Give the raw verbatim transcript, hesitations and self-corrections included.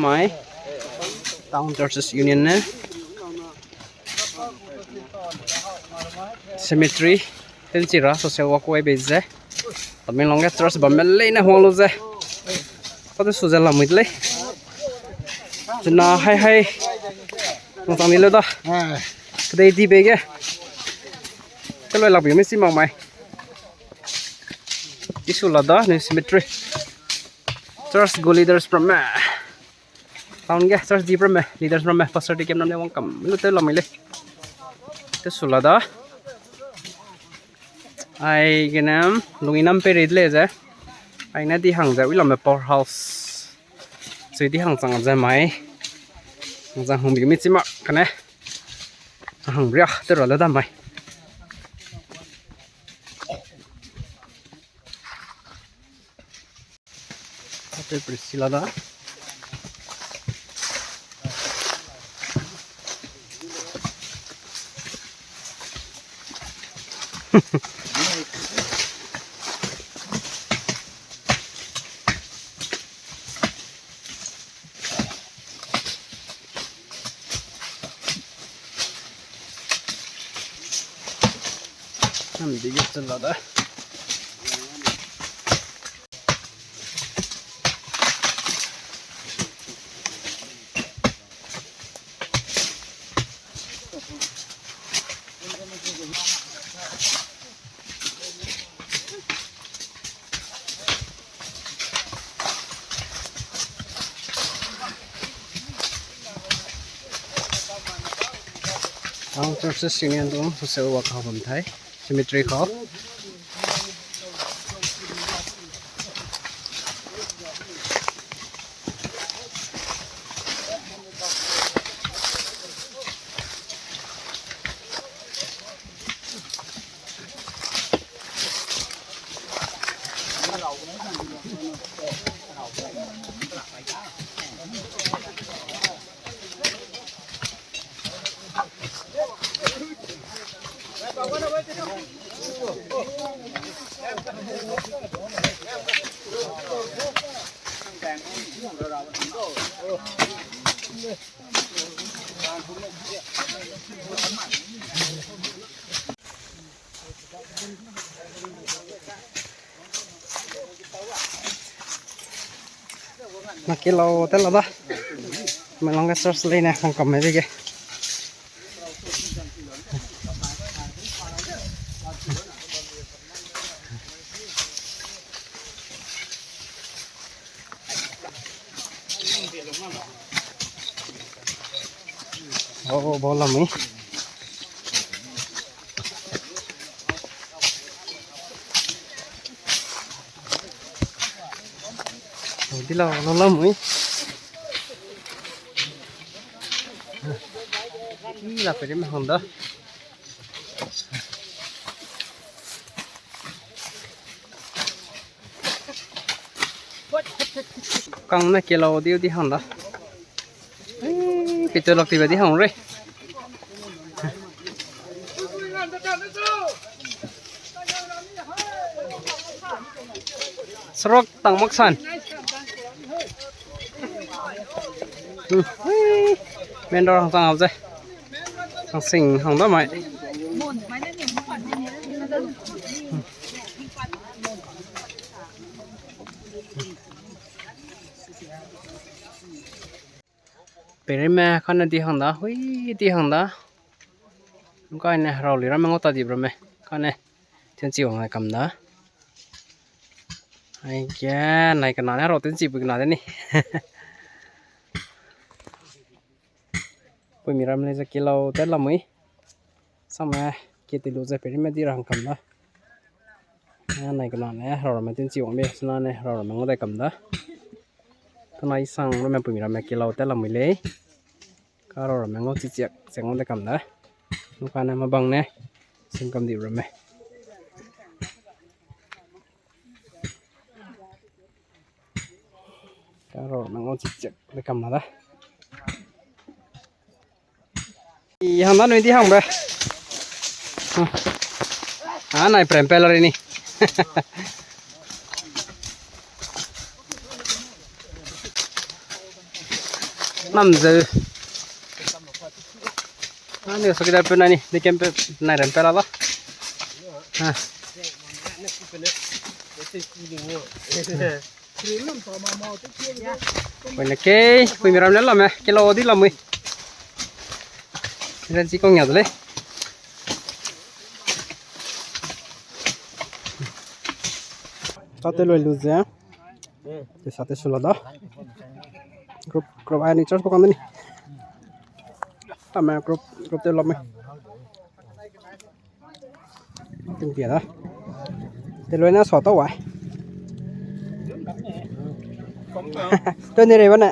Mai Town Churches Union ne cemetery tenchi ra social work wai bei ze. Tamenglong ge church bam me leine huang lu ze. Pate su ze lamui de lei. Zena hai hai. Nang chang ni leu da. Kedei di bei ge. Keloi lak bi mi si mak mai. Isu la da ne cemetery. Church gu leaders pram me. Town ge church di pram me, leaders pram me, pastor di kem nam ne wang kam lu te lamui lei. Te su la da. Ai genem lungi nam pe ri de lei ze. Ai ne di hang ze wi lam me powerhouse. Sui di hang chang ze mai. Hang chang hung bi mi chi mak kane. Hang ria te ra le da mai. Ate Priscilla da. Nam di ge chela da. Ang churches union dong social work hau bam thai cemetery kau. Na ke lau te la da. Mai lang ke church lei ne hong kam me de ge. Oh, bau lamui. Oh, di lau, lau lamui. Ih, la peri me hang da. Kang ne ke lau diu di hang da. Ih, pito lak ti ba di hang re. Serok tang mak san. Hmm. Ih, main road hang tang au ze. Hang sing hang da mai. Perime kane di hang da, hui di hang da. Nung kai ne herau li ramme ngau ta di ramme. Kane, tenchi wang ai kam da. Ai ge, nai kena ne herau tenchi pui kena de ni. Pui mi ram le ze kilau tet lamui. Samme, kete lu ze perime di ra hang kam da. Nai kena ne herau ramme tenchi wang be, sena ne herau ramme ngau dai kam da. Tena isang ramme pui mi ramme kilau tet lamui lei. Karau ramme ngau chichiak, se ngau dai kam da. Nung kane mabang ne, sing kam di ramme. Karau ramme ngau chichiak dai kam da. I hang da nui di hang be. Ah, nai prem pe la ri ni. Nam zeu. Ani so kida pe nani, ni kem pe nai ram pe la ba. Ha. Pui na ke, pui mi ram le la me, ke lo di la mui. Ren si kong ya de le. Sa te loi lu ze. Te sa te sula da. Group, group ai ni church program ni. Tame group, group te lame. Ting tia da. Te loi na sa ta wai. Te ne re ba na.